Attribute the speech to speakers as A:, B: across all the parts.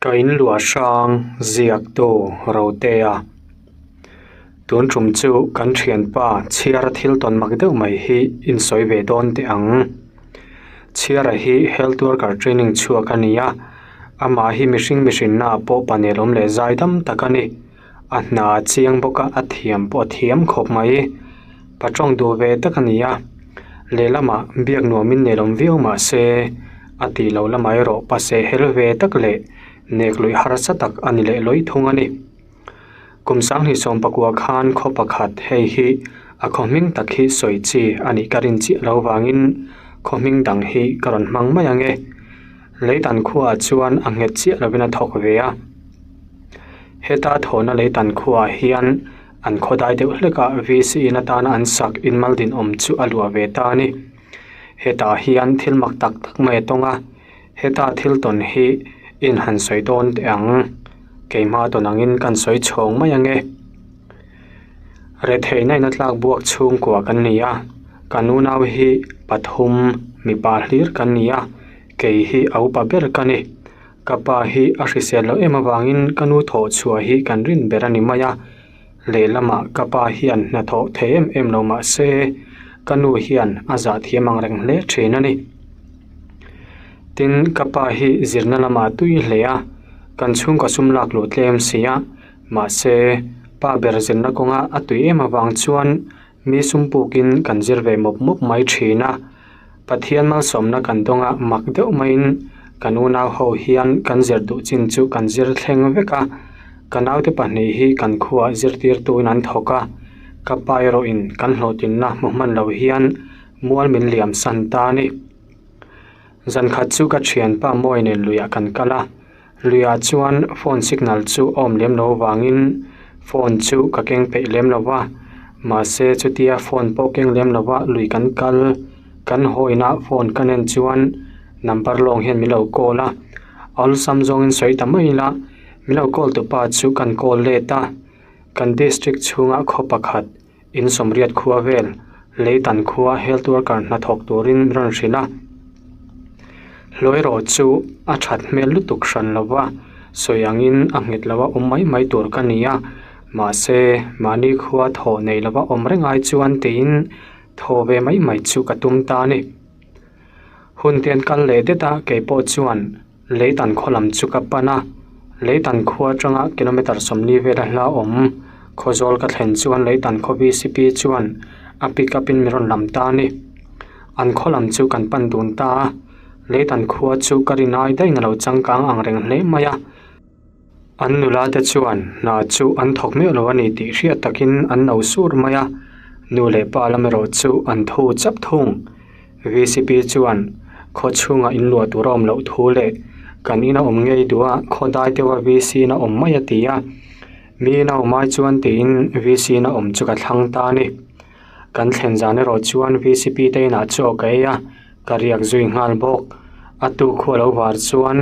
A: Ka in luah hrang ziaktu Rotea. Tun tum chu kan thianpa chhiara thil tawn mak deuh mai hi in sawi ve dawn teh ang. Chhiara hi health worker training chhuak a ni a, amah hi mihring mihrinna ah pawh panel awm leh zai dam tak a ni. A hna a chiang bawk a, a thiam pawh a thiam khawp mai. Pa tawng duh ve tak a ni a, lehlamah biak nuamin nelawm viau mah se a tih loh lamah erawh pa seh hel ve tak leh nek luih harsa tak a ni leh lawih thung a ni. Kum sanghnih sawm pakua khan khaw pakhat hei hi a khaw hming tak hi sawi chi a nih ka rin chiah lo vangin khaw hming dang hi ka rawn hmang mai ang e. Leitan khuaah chuan a nghet chiah lovin a thawk ve a. Heta thawhna leitan khuaah hian an khawdai deuh hlekah VC in atana an sak inmal dinawm chu a luah ve ta a ni. Hetah hian thil mak tak tak mai a tawng a, heta thil tawn hi in han sawi dawn teh ang. Keimah tawn angin kan sawi chhawng mai ang e. Retheihna in a tlak buak chhungkua kan ni a, kan unau hi pathum mipa hlir kan ni a, kei hi a upa ber ka ni. Ka pa hi a hrisel loh em avangin ka nu thawh chhuah hi kan rin ber a ni mai a, lehlamah ka pa hian hnathawh thei em em lo mah se ka nu hian a zah thiam ang reng hle thin a ni. Tin, ka pa hi zirna lamah tui hle a, kan chhungkaw sum lak luh tlem si a, mahse pa ber zirna kawnga a tui em avang chuan Mi sum pukin kan zir ve mawp mawp mai thin a, Pathian malsawmna kan dawng a, mak deuh maiin kan unau ho hian kan zir duh chin chu kan zir thleng vek a, ka naute pahnih hi kan khuaah zirtirtuin an thawk a, ka pa erawhin kan hlawhtlinna hmu hman lo hian mual min liam san ta a ni. Zankhat chu ka thianpa Mawi nen luiah kan kal a. Luiah chuan phone signal chu a awm lem lo avangin phone chu ka keng peih lem lo va, mahse chutia phone pawh keng lem lo va lui kan kal kan hawina phone ka nen chuan number lawng hian min lo call a, awlsam zawngin sawi ta mai ila min lo call tu pa chu kan call let a, kan district chhunga khaw pakhat In sawmriat khua vel Leitan khua health worker hnathawk turin min rawn hrilh a. Hlawi erawh chu a that hmel lutuk hran lo va, sawi angin a nghet lo a awm mai mai tur ka ni a, mahse mahni khua thaw nei lo va awm reng ai chuan tiin thaw ve mai mai chu ka tum ta a ni. Hun te an kal leh det a, keipawh chuan Leitan khaw lam chu ka pan a, Leitan khua atanga kilometre sawmli vela hla awm Khawzawl ka thlen chuan Leitan khaw VCP chuan a pick up in min rawn lam ta a ni. An khaw lam chu kan pan dun ta a, Leitan khua chu ka rin ai daih a lo changkang ang reng hle mai a. An nula te chuan hna chu an thawk meuh lo a ni tih hriat takin an lo sur mai a, nu leh pa lam erawh chu an thu chap thung. VCP chuan khaw chhungah in luah tur a awm loh thu leh kan ina awm ngei duh a, khaw dai deuha VC in a awm mai a ti a, mi ina awm ai chuan tiin VC in a awm chu ka thlang ta a ni. Kan thlen zan erawh chuan VCP te inah chaw ka ei a, ka riak zui nghal bawk. A tu khu a lo var chuan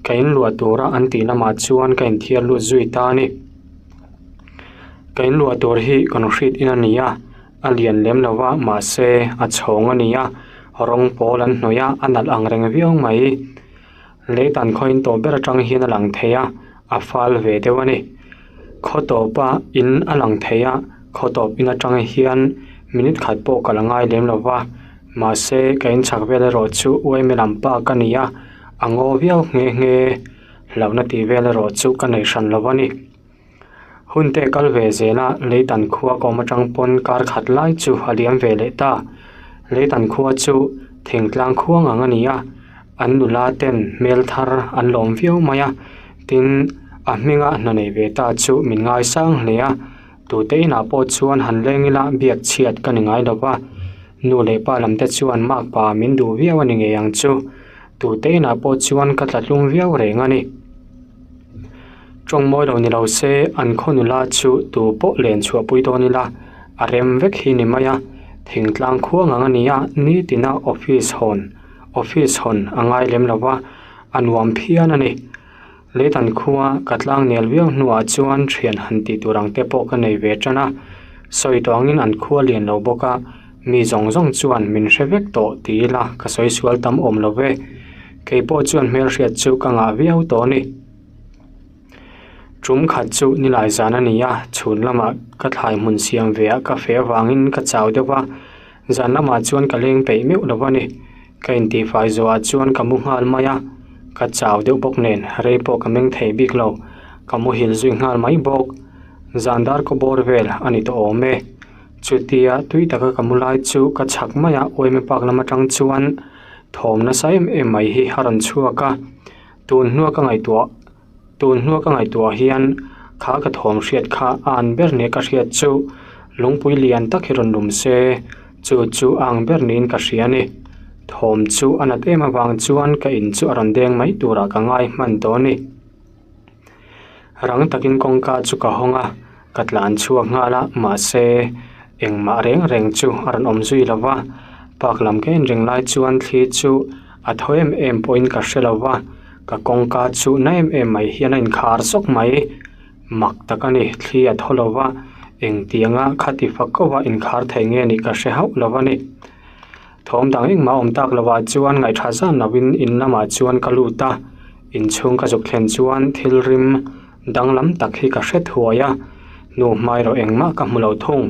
A: ka in luah tura an tih lamah chuan ka inthiar lut zui ta a ni. Ka in luah tur hi concrete in a ni a, a lian lem lo va mahse a chhawng a ni a, rawng pawl an hnawih a, a nalh ang reng viau mai. Leitan khawiin tawp ber atang hian a lang thei a, a fal ve deuh a ni. Khaw tawpa in a lang thei a, khaw tawp in atang hian minute khat pawh ka la ngai lem lo va, mahse ka inchhak vel erawh chu uaime lam park a ni a, a ngaw viau nghe nghe. Hlauhna tih vel erawh chu ka nei hran lo a ni. Hun te kal ve zel a, Leitan khua ka awm atang pawn kar khat lai chu a liam ve leh ta. Leitan khua chu thingtlang khuang ang a ni a, an nula ten hmel thar an lawm viau mai a, tin a hminga hna nei ve ta chu min ngaisang hle a, tute inah pawh chuan han leng ila biak chhiat ka ni ngai lo va, nu leh pa lam te chuan makpa min duh viau a ni ngei ang chu, tute inah pawh chuan ka tla tlung viau reng a ni. Tawng mawi lo ni lo se an khaw nula chu tu pawh len chhuah pui dawn ila a rem vek hi ni mai a, thingtlang khuang ang a ni a, nitina office hawn office hawn a ngai lem lo va, a nuam phian a ni. Leitan khua ka tlang nel viau hnuah chuan thian han tih tur ang te pawh ka nei ve tan a, sawi tawh angin an khua lian lo bawk a, mi zawng zawng chuan min hre vek tawh ti ila ka sawi sual tam awm lo ve. Keipawh chuan hmelhriat chu ka ngah viau tawh a ni. Tum khat chu nilai zan a ni a, chhun lamah ka thlai hmun siam ve ah ka feh avangin ka chau deuh a, zan lamah chuan ka leng peih meuh lo a ni. Ka intihfai zawhah chuan ka mu nghal mai a, ka chau deuh bawk nen rei pawh ka meng thei bik lo, ka muhil zui nghal mai bawk. Zan dar kaw bawr vel a ni tawh awm e. Chutia tui taka ka mu lai chu ka chhak mai a, uaime park lam atang chuan thawm nasa em em mai hi a rawn chhuak a, tun hnua ka ngaihtuah Tun hnua ka ngaihtuah hian kha ka thawm hriat kha a an ber nia ka hriat chu lungpui lian tak hi rawn lum se, chu chu a ang ber niin ka hria a ni. Thawm chu a nat em avang chuan ka in chu a rawn deng mai turah ka ngai hman tawh a ni. Rang takin kawngka chu ka hawng a, ka tlan chhuak nghal a, mahse engmah reng reng chu a rawn awm zui lo va, park lam ka en reng lai chuan thli chu a thaw em em pawhin ka hre lo va. Ka kawngka chu na em em mai hian a inkhar sawk mai. Mak tak a ni, thli a thaw lo va, engtianga khati fak kova inkhar thei nge nih ka hre hauh lo a ni. Thawm dang engmah awm tak lovah chuan ngaihṭha zan lovin in lamah chuan ka lut a, inchhung ka zuk thlen chuan thil rim danglam tak hi ka hre thuai a, hnu hmai erawh engmah ka hmu lo thung.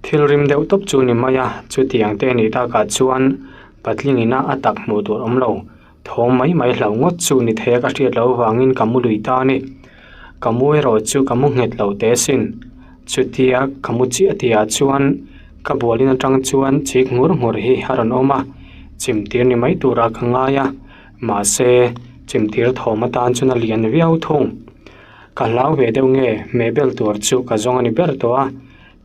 A: Thil rim deuh tawp chu ni mai a, chutiang te nih takah chuan Patling ina a tak hmuh tur awm lo, thawm mai mai hlau ngawt chu ni thei a ka hriat loh avangin ka mu lui ta a ni. Ka mu erawh chu ka mu nghet lo teh asin. Chutia ka mu chiah tihah chuan ka bualin atang chuan chik nghur nghur hi a rawn awm a, chimtir ni mai turah ka ngai a, mahse chimtir thawm atan chuan a lian viau thung. Ka hlau ve deuh nge hmehbel tur chu ka zawng a ni ber tawh a.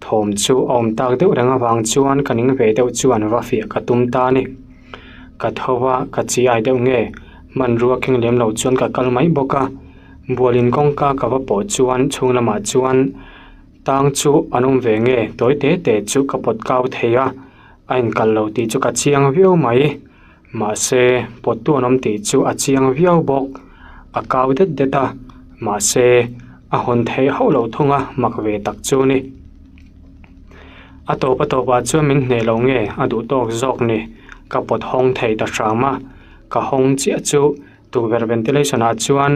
A: Thawm chu a awm tak deuh reng avang chuan ka ning ve deuh chuan va fiah ka tum ta a ni. Ka tho a, ka chi ai deuh nge, hmanrua keng lem lo chuan ka kal mai bawk a. Bualin kawngka ka va pawh chuan chhung lamah chuan tang chu an awm ve nge, tawi te te chu ka pawt kau thei a, a inkal lo tih chu ka chiang viau mai. Mahse, pawttu an awm tih chu a chiang viau bawk. A kau det det a, mahse, a hawn theih hauh loh thung a, mak ve tak chu ni. A tawp a tawpah chuan min hneh lo nge a duh tawk zawk ni, ka pawt hawng thei ta hram a, ka hawng chiah chu tukverh ventilation ah chuan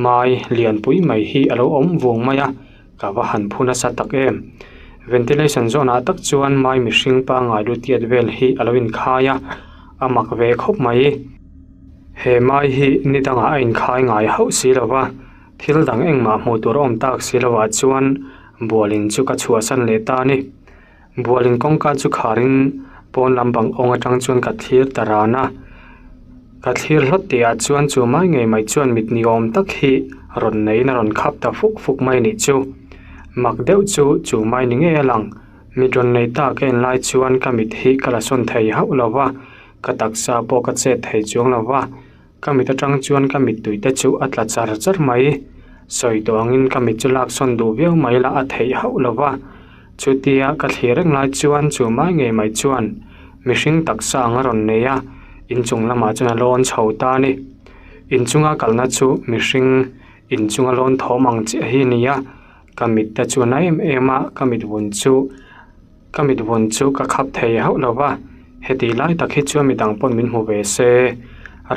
A: mai lianpui mai hi a lo awm vung mai a, Ka va han phu nasa tak em. Ventilation zawn ah tak chuan mai mihring pangngai lu tiat vel hi a lo inkhai a, a mak ve khawp mai. He mai hi ni dangah a inkhai ngai hauh si lo va, thil dang engmah hmuh tur a awm tak si lo ah chuan bualin chu ka chhuahsan leh ta a ni. Bualin kawngka chu kharin pawn lam bang awng atang chuan ka thlir ta ran a, ka thlir hlawt tih ah chuan chu mai ngei mai chuan mit ni awm tak hi rawn neiin a rawn khap ta fuk fuk mai nih chu. Mak deuh chu chu mai ni ngei a lang, mit rawn nei ta ka en lai chuan ka mit hi ka la sawn thei hauh lo va, ka taksa pawh ka chet thei chuang lo va, ka mit atang chuan ka mittui te chu a tla char char mai. Sawi tawh angin ka mit chu lak sawn duh viau mai la a theih hauh lo va. Chutia ka thlir reng lai chuan chu mai ngei mai chuan mihring taksa ang a rawn nei a, inchung lamah chuan a lawn chho ta a ni. Inchunga kalna chu mihring inchunga lawn thawm ang chiah hi a ni a, ka mit te chu a na em em a, ka mit vun chu ka mit vun chu ka khap thei hauh lo va, heti lai tak hi chuan midang pawn min hmu ve se,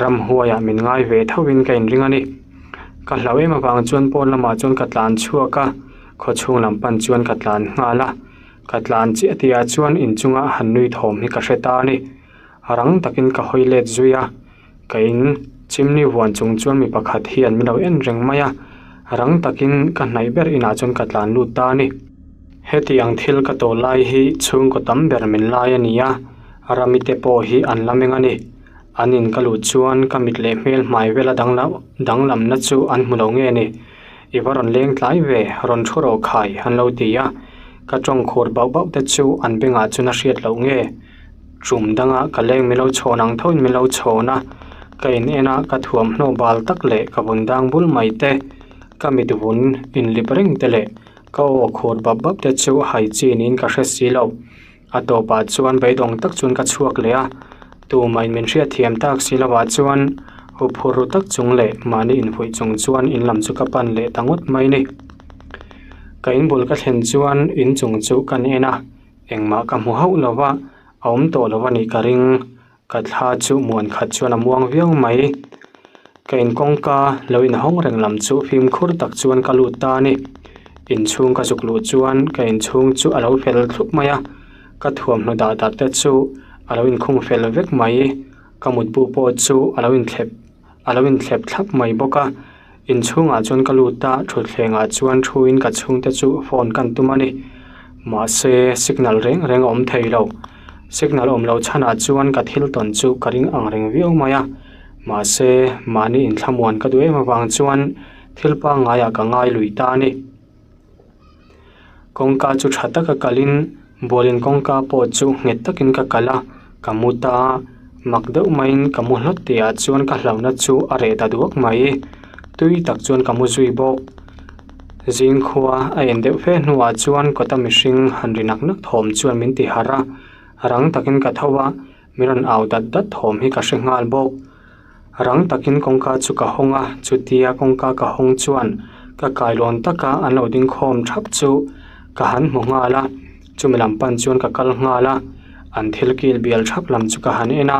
A: ramhuaiah min ngai ve tho in ka inring a ni. Ka hlauh em avang chuan pawn lamah chuan ka tlan chhuak a. Khaw chhung lam pan chuan ka tlan nghal a, ka tlan chiah tihah chuan inchunga han nui thawm hi ka hre ta a ni. Rang takin ka hawi let zui a, ka in chimney vuan chung chuan mi pakhat hian min lo en reng mai a, rang takin ka hnaih ber inah chuan ka tlan lut ta a ni. Heti ang thil ka tawh lai hi chhungkaw tam ber min lai a ni a, ramite pawh hi an la meng a ni. An in ka luh chuan ka mit leh hmel hmai vela danglamna chu an hmu lo nge ni. I va rawn leng tlai ve, rawn thu rawh khai, an lo ti a. Ka tawng khur bauh bauh te chu an bengah chuan a hriat loh nge. Tum danga ka leng min lo chhawn ang thoin min lo chhawn a, ka in en a, ka thuamhnaw bal tak leh ka vun dang bul mai te, ka mit vun inlip reng te leh ka aw khur bap bap te chu hai chi niin ka hre si lo. A tawpah chuan beidawng tak chuan ka chhuak leh a, tumah in min hriatthiam tak si lovah chuan huphur ru tak chung leh mahni infuih chung chuan in lam chu ka pan leh ta ngawt mai ni. Ka in bul ka thlen chuan in chung chu kan en a, engmah ka hmu hauh lo va, a awm tawh lo a nih ka ring. Ka thla chu muan khat chuan a muang viau mai. Ka in kawngka lo inhawng reng lam chu fimkhur tak chuan ka lut ta a ni. Inchhung ka zuk luh chuan ka inchhung chu a lo fel thlup mai a, ka thuamhnaw dah darh te chu a lo inkhung fel vek mai. Ka mutbu pawh chu a lo inthlep a lo inthlep thlap mai bawk a. Inchhungah chuan ka lut a, thutthlengah chuan thuin ka chhungte chu phone kan tum a ni. Mahse signal reng reng a awm thei lo. Signal awm loh chhanah chuan ka thil tawn chu ka ring ang reng viau mai a. Mahse mahni inthlamuan ka duh em avang chuan thil pangngaiah ka ngai lui ta a ni. Kawngka chu tha taka kalin bualin kawngka pawh chu nghet takin ka kalh a, ka mu ta a, mak deuh maiin ka mu hlawt tihah chuan ka hlauhna chu a reh ta duak mai. Tui tak chuan ka mu zui bawk. Zing khua a en deuh fe hnuah chuan kawta mihring han ri nak nak thawm chuan min ti harh a, rang takin ka tho a, min rawn au dat dat thawm hi ka hre nghal bawk. Rang takin kawngka chu ka hawng a, chutia kawngka ka hawng chuan ka kailawn taka an lo ding khawm thap chu ka han hmu nghal a, chumi lam pan chuan ka kal nghal a, an thil kil bial thap lam chu ka han en a,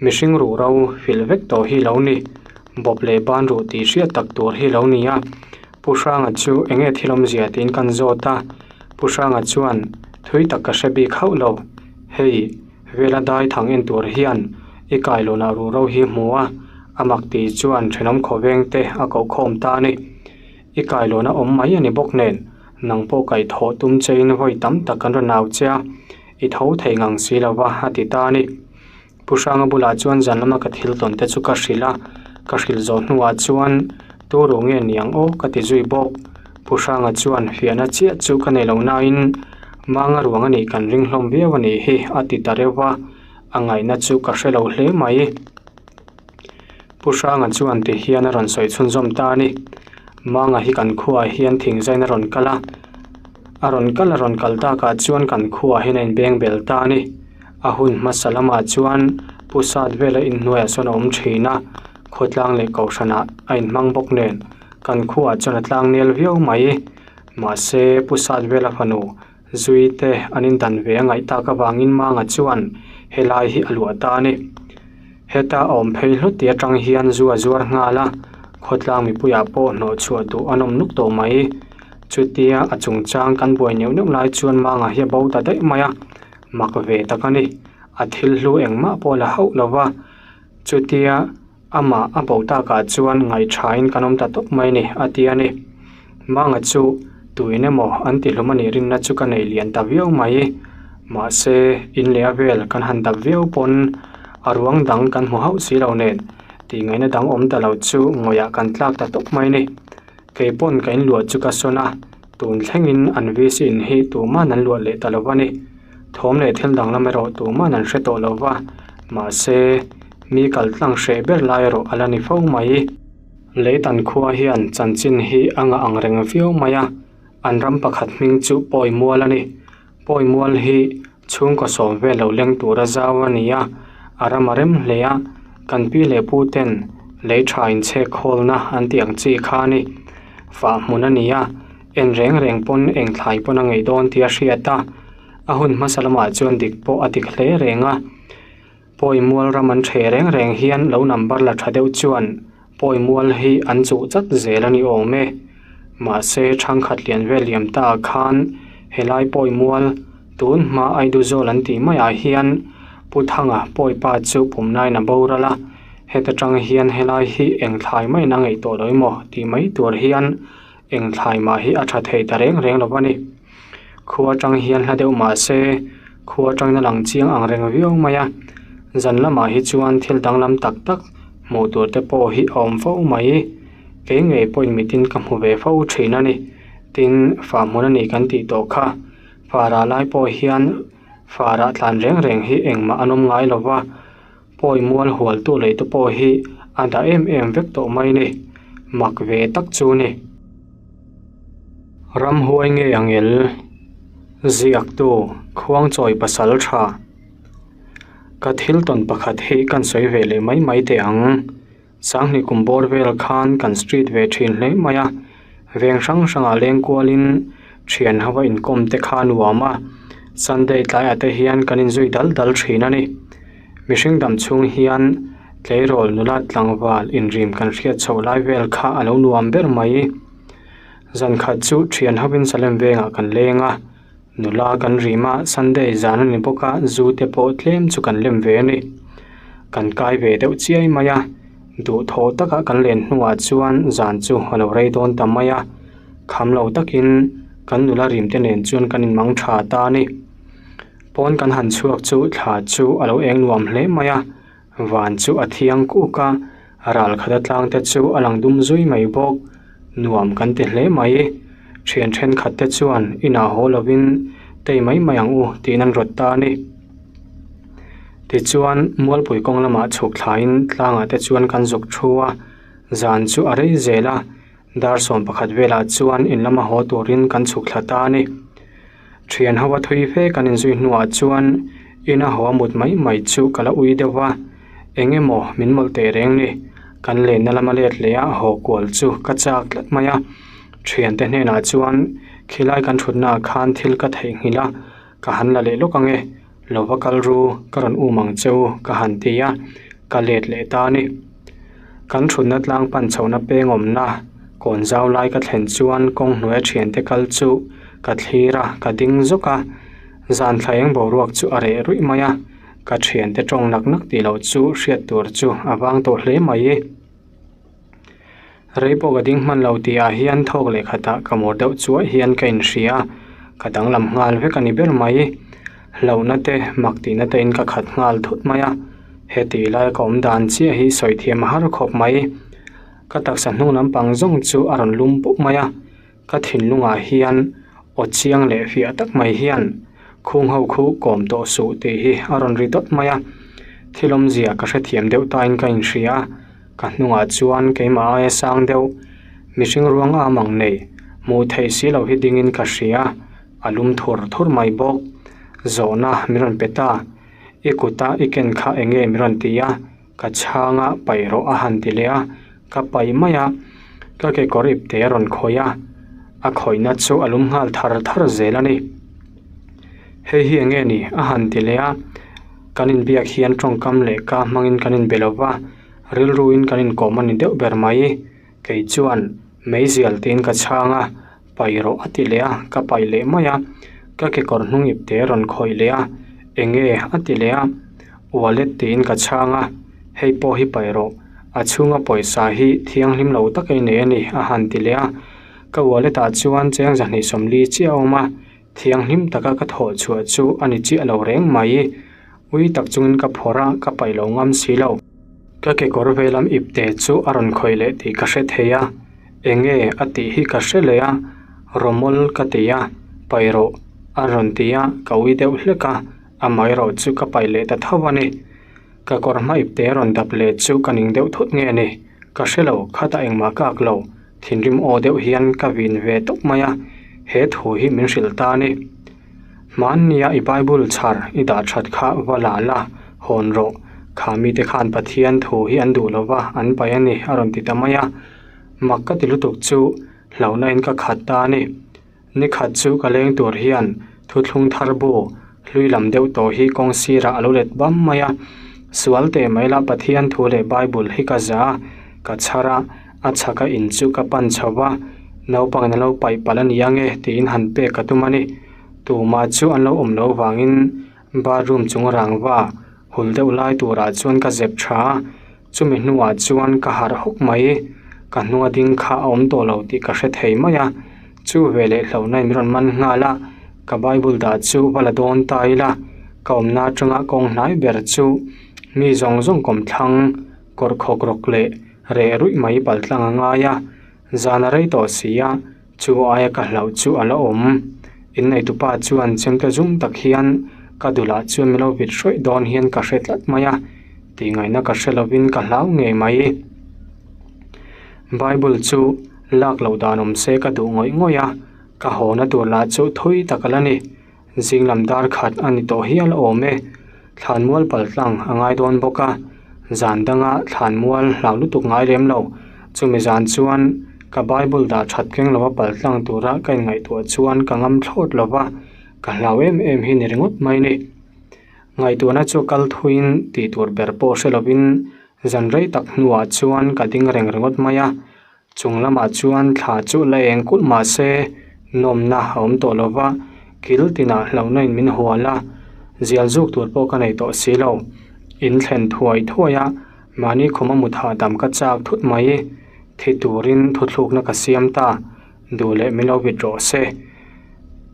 A: mihring ruh ro filh vek tawh hi lo ni, bawp leh ban ruh tih hriat tak tur hi lo ni a, Pu Hranga chu eng nge thil awmzia tiin kan zawt a, Pu Hranga chuan thui tak ka hre bik hauh lo, hei. Vela dai thang en tur hian i kailawnah ruh ro hi hmu a, a mak tih chuan thenawm khawveng te a koh khawm ta a ni. I kailawn a awm mai a ni bawk nen, nang pawh kaih thawh tum chein vawi tam tak kan rawn au che a, i tho thei ngang si lo va a ti ta a ni. Pu Hranga bulah chuan zan lama ka thil tawn te chu ka hrilh a, ka hrilh zawh hnuah chuan tu ruh nge niang aw ka ti zui bawk. Pu Hranga chuan fiahna chiah chu ka nei lo nain Manga ruang a nih kan ring hlawm viau a nih hi a ti ta reuh va, a ngaihna chu ka hre lo hle mai. Pu Hranga chuan ti hian a rawn sawi chhunzawm ta a ni. Manga hi kan khuaah hian thingzain a rawn kal a, a rawn kal a rawn kal takah chuan kan khuaah hian a inbeng bel ta a ni. A hun hmasa lamah chuan Pu Sat vela inhnuaiah sawn a awm thin a, khawtlang leh kohhranah a inhmang bawk nen kan khuaah chuan a tlang nel viau mai. Mahse, Pu Satvela fanu Zui te an indan ve a ngaih tak avangin Manga chuan helai hi a luah ta a ni. Heta a awm phei hlut tih atang hian zu a zuar nghal a, khawtlang mipuiah pawh hnawh chhuah duh an awm nuk tawh mai. Chutia a chungchang kan buai neuh neuh lai chuan Manga hi a bo ta daih mai a, mak ve tak a ni. A thil hlu engmah pawh la hauh lo va, chutia Amah a bo takah chuan ngaihṭhain kan awm ta tawp mai ni, a ti a ni. Manga chu tuin emaw an ti hlum a nih rinna chu ka nei lian ta viau mai. Mahse, in leh a vel kan han dap viau pawn a ruang dang kan hmu hauh si lo nen tih ngaihna dang awm ta lo chu ngawihah kan tlak ta tawp mai ni. Kei pawn ka inluah chu ka sawn a, tun thlengin an VC in hi tuman an luah leh ta lo va ni. Thawm leh thil danglam erawh tuman an hre tawh lo va, mahse, mi kal tlang hreh ber lai erawh a la ni fo mai. Leitan khua hian chanchin hi a ngah ang reng viau mai a, an ram pakhat hming chu Pawimual a ni. Pawimual hi chhungkaw sawm vel lo leng tura zau a ni a, a ram a rem hle a, kan pi leh pu ten lei tha inchhek khawlna an tih ang chi kha a ni. Fah hmun a ni a. En reng reng pawn eng thlai pawn a ngeih dawn tih a hriat a, a hun hmasa lamah chuan dik pawh a dik hle reng a. Pawimual ram an ṭheh reng reng hian lo number la ṭha deuh chuan Pawimual hi an chuh chat zel a ni awm e. Mahse ṭhangkhat lian vel liam ta ah khan helai Pawimual tun hma Aiduzawl an tih maiah hian Pu Thanga Pawipa chu pumnain a boral a, heta ṭang hian helai hi eng thlai maiin a ngeih tawh lo emaw tih mai tur hian Eng thlai mah hi a tha thei ta reng reng lo a ni. Khua atang hian hla deuh mah se khua atangin a lang chiang ang reng viau mai a. Zan lamah hi chuan thil danglam tak tak hmuh tur te pawh hi a awm fo mai. Kei ngei pawhin mitin ka hmu ve fo thin a ni. Tin, fah hmun a ni kan tih tawh kha. Farah lai pawh hian farah tlan reng reng hi engmah an awm ngai lo va. Pawi mual hualtu lei te pawh hi a dah em em vek tawh mai ni, mak ve tak chu ni. Ramhuai nge ang el? Ziaktu Khuangchawi pasal tha. Ka thil tawn pakhat hi kan sawi ve leh mai mai teh ang. Sanghnih kum bawr vel khan kan street ve thin hle mai a, veng hrang hrangah leng kualin thian ho a inkawm te kha a nuam a, Sunday tlaiah te hian kan inzui dal dal thin a ni. Mihring dam chhung hian Tleirawl nula tlangval inrim kan hriat chhoh lai vel kha a lo nuam ber mai. Zan khat chu thian hovin Salem vengah kan leng a, nula kan rim a, Sunday zan a ni bawk a, zu te pawh tlem chu kan lem ve a ni. Kan kai ve deuh chiai mai a, duhthawh taka kan len hnuah chuan zan chu a lo rei dawn ta mai a, kham lo takin kan nula rim te nen chuan kan inmang tha ta a ni. Pawn kan han chhuak chu thla chu a lo eng nuam hle mai a, van chu a thiang kuk a, ral khata tlang te chu a lang dum zui mai bawk, nuam kan ti hle mai. Thian thenkhat te chuan inah haw lovin tei mai mai ang u tiin an rawt ta a ni. Tichuan Mualpui kawng lamah chhuk thlaiin tlangah te chuan kan zuk thu a, zan chu a rei zel a, dar 11 velah chuan in lama haw turin kan chhuk thla ta a ni. Thian ho a thui fe kan inzui hnuah chuan ina haw a mut mai mai chu ka la ui deuh va, eng emaw min mawlh teh reng ni. Kan lenna lama let leh a haw kual chu ka chak tlat mai a. Thiante hnenah chuan khilai kan thutnaah khan thil ka theihnghilh a, ka han la leh lawk ang e, lo va kal ru ka rawn um ang che u ka han ti a, ka let leh ta a ni. Kan thutna tlang pan chhohna peng awmna kawn zau lai ka thlen chuan kawng hnuaia thiante kal chu ka thlir a, ka ding zawk a, zan thla eng boruak chu a reh ruih mai a, ka thiante tawng nak nak tih loh chu hriat tur chu a vang tawh hle mai. Rei pawh ka ding hman lo tih ah hian thawk leh khatah ka mawr deuh chuai hian ka inhria a, ka danglam nghal vek a ni ber mai. Hlauhna te, mak tihna te in ka khat nghal thut mai a, heti lai ka awm dan chiah hi sawi thiam a har khawp mai. Ka taksa hnung lampang zawng chu a rawn lum pup mai a, ka thinlungah hian aw chiang leh fiah tak mai hian khung ho khu kawm tawh suh tih hi a rawn ri dawt mai a, thil awmzia ka hrethiam deuh tain ka inhria a, ka hnungah chuan keimah aia sang deuh mihring ruang am ang nei hmuh theih si loh hi dingin ka hria a, a lum thur thur mai bawk. Zawhna min rawn pe ta, i kuta i ken kha eng nge min rawn ti a? Ka chhang a paih rawh a han ti leh a, ka paih mai a, ka kekawr ipte a rawn khawih a, a khawihna chu a lum nghal thar thar zel a ni. Hei hi eng nge ni? a han ti leh a, kan inbiak hian tawngkam leh ka hmangin kan inbe lo va, rilruin kan inkawm a ni deuh ber mai. Kei chuan meizial tiin ka chhang a, paih rawh a ti leh a, ka paih leh mai a, ka kekawr hnung ipte a rawn khawih leh a, eng nge a ti leh a, wallet tiin ka chhang a, hei pawh hi paih rawh, a chhunga pawisa hi thianghlim lo tak ei nei a ni a han ti leh a, ka wallet ah chuan cheng 240 chiah a awm a, thianghlim taka ka thawh chhuah chu a ni chiah lo reng mai, ui tak chungin ka phawrh a, ka paih lo ngam si lo. Ka kekawr veilam ipte chu a rawn khawih leh tih ka hre thei a, eng nge a tih hi ka hre leh a, rawmawl ka ti a, paih rawh a rawn ti a, ka ui deuh hlek a, amaherawh chu ka paih leh ta tho a ni. Ka kawr hma ipte a rawn dap leh chu ka ning deuh thut nge ni, ka hre lo, khatah engmah ka ak lo, thinrim aw deuh hian ka vin ve tawp mai a, he thu hi min hrilh ta a ni. Hmannia i Bible chhar i dah that kha va la la, hawn rawh. Kha mite khan Pathian thu hi an duh lova, an paih a ni, a rawn ti ta mai a. Mak ka ti lutuk chu hlauhna in ka khat ta a ni. Ni khat chu ka leng tur hian thuthlung thar bu hlui lam deuh tawh hi kawng sirah a lo let bam mai a. Sual teh mai lah Pathian thu leh Bible hi ka za a, ka chhar a, a chhaka in chu ka pan chho va, naupangin an lo paih palh a ni ange tiin han pek ka tum a ni. Tumah chu an lo awm loh vangin bathroom chung rangva hul deuh lai turah chuan ka zep tha a, chumi hnuah chuan ka harh hawk mai. Ka hnunga ding kha a awm tawh lo tih ka hre thei mai a, chu veleh hlauhna in min rawn man nghal a, ka bible dah chu va la dawn ta ila, ka awmna atanga kawng hnai ber chu mi zawng zawng kawmthlang kawr khawk rawk leh reh ruih mai paltlang a ngai a, zan a rei tawh si a, chu aia ka hlauh chu a la awm. Inneitupa chuan chemte zum tak hian ka dulah chuan min lo vit hrawih dawn hian ka hre tlat mai a, tihngaihna ka hre lovin ka hlau ngei mai. Bible chu lak loh dan awm se ka duh ngawih ngawih a, ka hawna tur lah chu thui tak a la ni. Zing lam dar khat a ni tawh hial awm e. Thlanmual paltlang a ngai dawn bawk a, zan danga thlanmual hlau lutuk ngai lem lo. Chumi zan chuan ka Bible dah that keng lova paltlang tura ka inngaihtuah chuan ka ngam thlawt lo va, ka hlau em em hi ni ringawt mai ni. Ngaihtuahna chu kal thuiin tih tur ber pawh hre lovin. Zan rei tak hnuah chuan ka ding reng ringawt mai a, chung lamah chuan thla chu la eng kulh mah se nawmna a awm tawh lo va, kil tinah hlauhna in min hual a, zial zuk tur pawh ka nei tawh si lo. In thlen thuai thuai a, mahni khuma mut hahdam ka chak thut mai. Thi turin thuthlukna ka siam ta, duh leh min lo vit rawh se.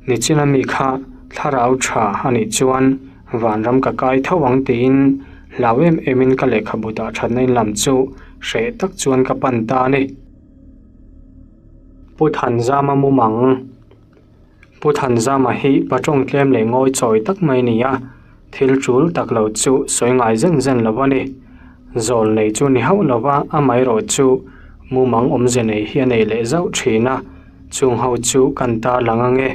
A: Nichina mi kha thlarau tha a nih chuan vanram ka kai tho ang tiin hlau em emin ka lehkhabu dah thatna in lam chu hreh tak chuan ka pan ta a ni. Pu Thanzama mumang Pu Thanzama hi pa tawng tlem leh ngawi chawi tak mai a ni a, thil tul tak lo chu sawi ngai zen zen lo a ni. Zawl nei chu ni hauh lo va, amaherawh chu mumang awmze nei hi a nei leh zauh thin a, chung ho chu kan tarlang ang e.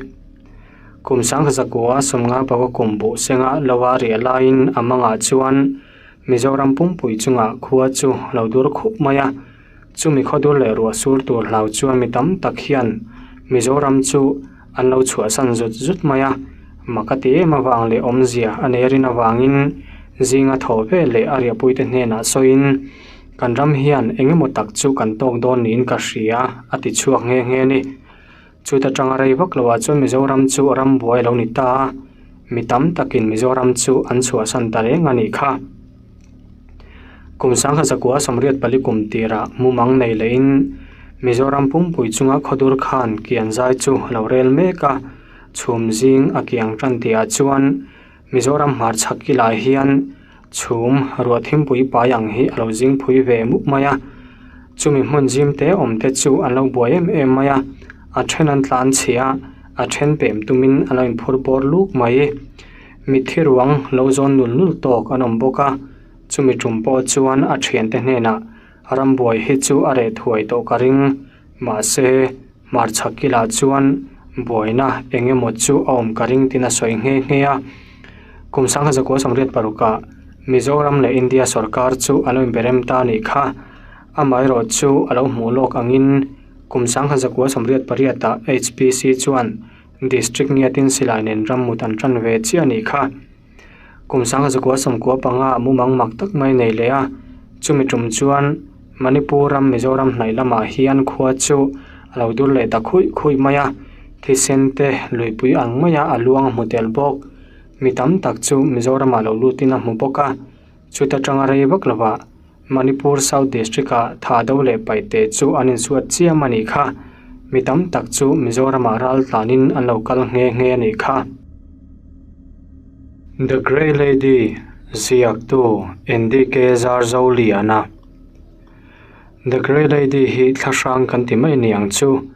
A: Kum sangha zakua sawmnga paka kum buh senga lo a riah laiin a mangah chuan Mizoram pumpui chungah khua chu lo dur khup mai a. Chumi khawdur leh ruah sur tur hlau chuan mi tam tak hian Mizoram chu an lo chhuahsan zut zut mai a, mak a ti em avang leh awmzia a nei rin avangin zinga thaw ve leh a riahpuite hnenah sawiin kan ram hian eng emaw tak chu kan tawk dawn niin ka hria a ti chhuak nghe nghe a ni. Chuta tanga rei vak loah chuan Mizoram chu ram buai a lo ni ta a, mi tam takin Mizoram chu an chhuahsan ta reng a nih kha. Kum sangha zakua sawmriat pali kum tirah mumang nei lehin Mizoram pumpui chunga khawdur khan kian zai chu a lo rel mek a, chhum zing a kiang tan tihah chuan Mizoram hmarchhak kilai hian chhum ruah thimpui pai ang hi a lo zing phui ve mup mai a, chumi hmun zim te awm te chu an lo buai em em mai a, a then an tlan chhia a, a then pem tumin a lo inphur bawr luk mai. Mitthi ruang lo zawn nul nul tawk an awm bawk a, chumi tum pawh chuan a thiante hnenah rambuai hi chu a reh thuai tawh ka ring, mahse hmarchhak kilah chuan buaina eng emaw chu a awm ka ring tiin a sawi nghe nghe a. Kum sangha zakua sawmriat parukah Mizoram leh India sorkar chu a lo inberem ta a nih kha, amaherawh chu a lo hmuh lawk angin kum sangha zakua sawmriat pariatah HPC chuan District ngiatin silai nen ram mut an tan ve chiah a nih kha. Kum sangha zakua sawmkua panga mumang mak tak mai nei leh a, chumi tum chuan Manipur ram Mizoram hnaih lamah hian khua chu a lo dur leh ta khuih khuih mai a, thisen te luipui ang maia a luang a hmu tel bawk. Mi tam tak chu Mizoramah lo lutin a hmu bawk a, chuta tanga rei vak lovah Manipur South District-ah Thado leh Paite chu an insuat chiam a nih kha. Mi tam tak chu Mizoramah ral tlanin an lo kal nghe nghe a nih kha. The Grey Lady ziaktu NDK Zarzoliana The Grey Lady hi thlahrang kan ti mai niang chu.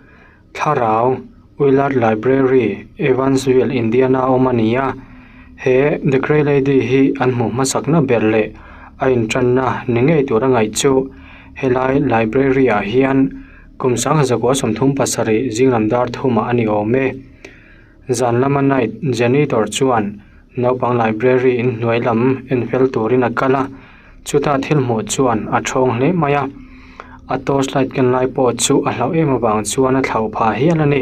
A: Thlarau, Willard Library, Evansville, Indiana awm a ni a. He The Grey Lady hi an hmuh hmasakna ber leh a intanna ni ngei tura ngaih chu helai library-ah hian kum sangha zakua 37 zinglam dar thumah a ni awm e. Zan lama night janitor chuan naupang library inhnuai lam en fel turin a kal a, Chuta thil hmuh chuan a thawng hle mai a, a torch light ken lai pawh chu a hlauh em avang chuan a thlauh phah hial a ni.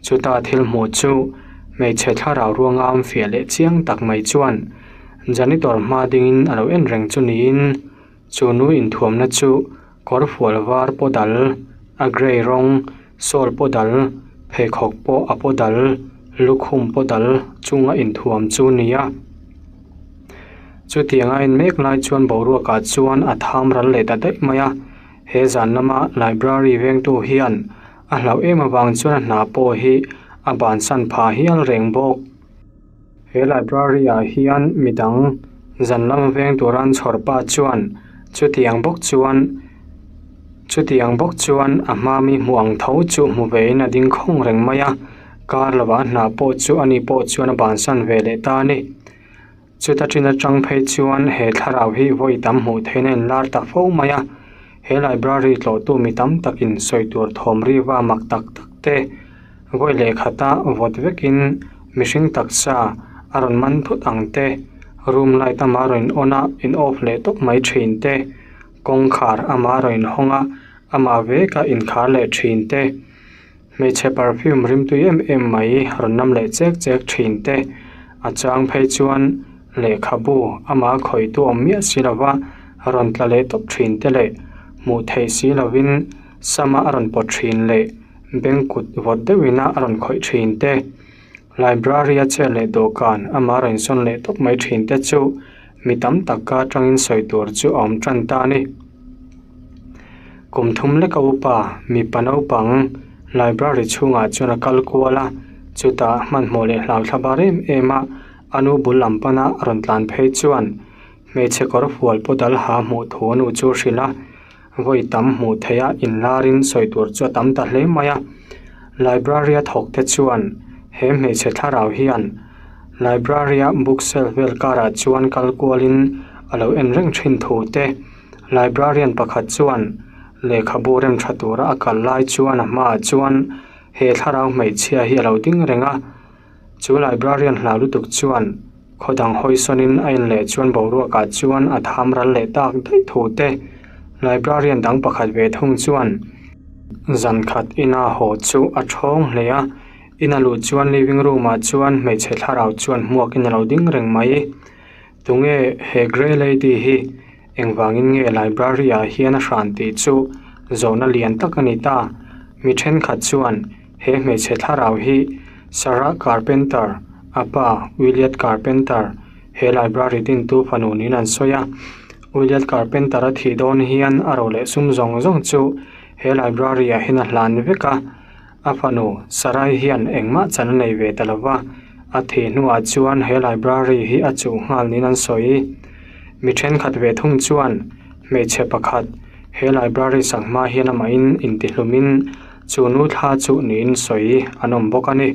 A: Chuta thil hmuh chu hmeichhe thlarau ruanga awm fiah leh chiang tak mai chuan janitor hma dingin a lo en reng chu niin chu nu inthuamna chu kawr fual var paw dal, a grey rawng, sawl paw dal, pheikhawk pawh a paw dal, lukhum paw dal chunga inthuam chu a ni a. Chutiang a en mek lai chuan boruakah chuan a tham ral leh ta daih mai a, he zan lama library vengtu hian a hlauh em avang chuan a hna pawh hi a bansan phah hial reng bawk. He library ah hian midang zan lama veng tura an chhawr pa chuan chutiang bawk chuan chutiang bawk chuan a hma mi hmuh ang tho chu hmu vein a ding khawng reng mai a, kar lovah a hna pawh chu ani pawh chuan a bansan ve leh ta a ni. Chuta ṭin aṭang phei chuan he thlarau hi vawi tam hmuh theihna in lar ta fo mai a, he library tlawhtu mi tam takin sawi tur thawm riva mak tak tak te vawi leh khata vawt vekin mihring taksa a rawn man thut ang te, room light ama rawn in on a in off leh tawp mai ṭhin te, kawngkhar ama rawn in hawng a amah veka inkhar leh ṭhin te. Hmeichhe perfume rimtui em em mai rawn nam leh chek chek thin te, a chang phei chuan lehkhabu amah khawihtu awm miah si lova Rawn tla leh tawp thin te leh hmuh theih si lovin sama a rawn pawt thin leh beng kut vawt deuhin a rawn khawih thin te. Library a chair leh dawhkan amah a rawn insawn leh tawp mai thin te chu mi tam tak ka atangin sawi tur chu a awm tan ta a ni. Kum thum leka upa mipa naupang library chhungah chuan a kal kual a, chutah hmanhmawh leh hlau thla bar em em a a nu bul lam pana a rawn tlan phei chuan hmeichhe kawr fual pawh dal ha hmuh thu a nu chu a hrilh a, vawi tam hmuh theih a inlarin sawi tur chu a tam ta hle mai a. Library a thawk te chuan he hmeichhe thlarau hian library a book shelf vel karah chuan kal kualin a lo en reng thin thu te librarian pakhat chuan lehkhabu rem tha tura a kal lai chuan a hmaah chuan he thlarau hmeichhia hi a lo ding reng a. Chu librarian hlau lutuk chuan khaw dang hawi sawnin a en leh chuan boruakah chuan a tham ral leh tak daih thu te librarian dang pakhat ve thung chuan zan khat ina haw chu a thawng hle a, ina luh chuan living room ah chuan hmeichhe thlarau chuan hmuakin a lo ding reng mai. Tunge he grey lady hi engvangin nge library ah hian a hran tih chu zawhna lian tak a ni ta. Mi thenkhat chuan he hmeichhe thlarau hi Sarah Carpenter, a pa Williard Carpenter he library dintu fanu niin an sawi a. Williard Carpenter a thih dawn hian a ro leh sum zawng zawng chu he library ah hian a hlan vek a. A fanu Sarai hian engmah chan a nei ve ta lo va, a thih hnuah chuan he library hi a chuh nghal niin an sawi. Mi thenkhat ve thung chuan hmeichhe pakhat he library sak hma hian amahin intihlumin chu nu thla chu niin sawi an awm bawk a ni.